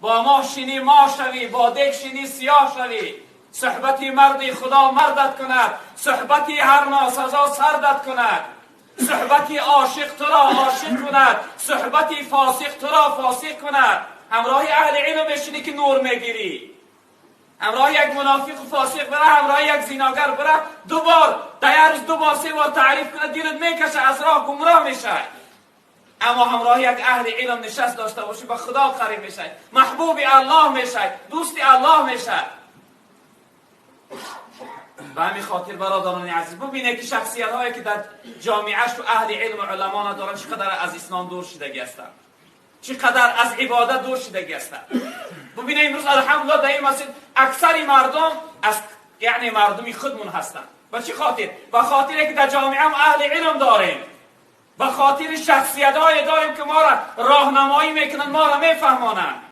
با ما شینی ما شوی، با دک شینی سیاه شوی. صحبتی مردی خدا مردت کند، صحبتی هر ناسزا سردت کند. صحبتی عاشق تو را عاشق کند، صحبتی فاسق تو را فاسق کند. همراه اهل علم بشینی که نور میگیری. همراه یک منافق فاسق بره، همراه یک زیناگر بره، دو بار در روز، دو بار سه بار تعریف کنه، دیرت میکشه، از راه گمراه میشه. اما همراه یک اهل علم نشست داشته باشی، به خدا قریب میشه، محبوب الله میشه، دوست الله میشه. به همین خاطر برادران عزیز، ببینید که شخصیت هایی که در جامعه و اهل علم و علما ندارن چقدر از اسلام دور شدگی هستند، چقدر از عبادت دور شدگی هستند. ببینید امروز الحمدلله در این مسجد اکثر مردم از یعنی مردمی خودمون هستند. به چی خاطر؟ به خاطر که در جامعه هم اهل علم داریم، به خاطر شخصیت های داریم که ما را راهنمایی میکنن، ما را میفهمانند.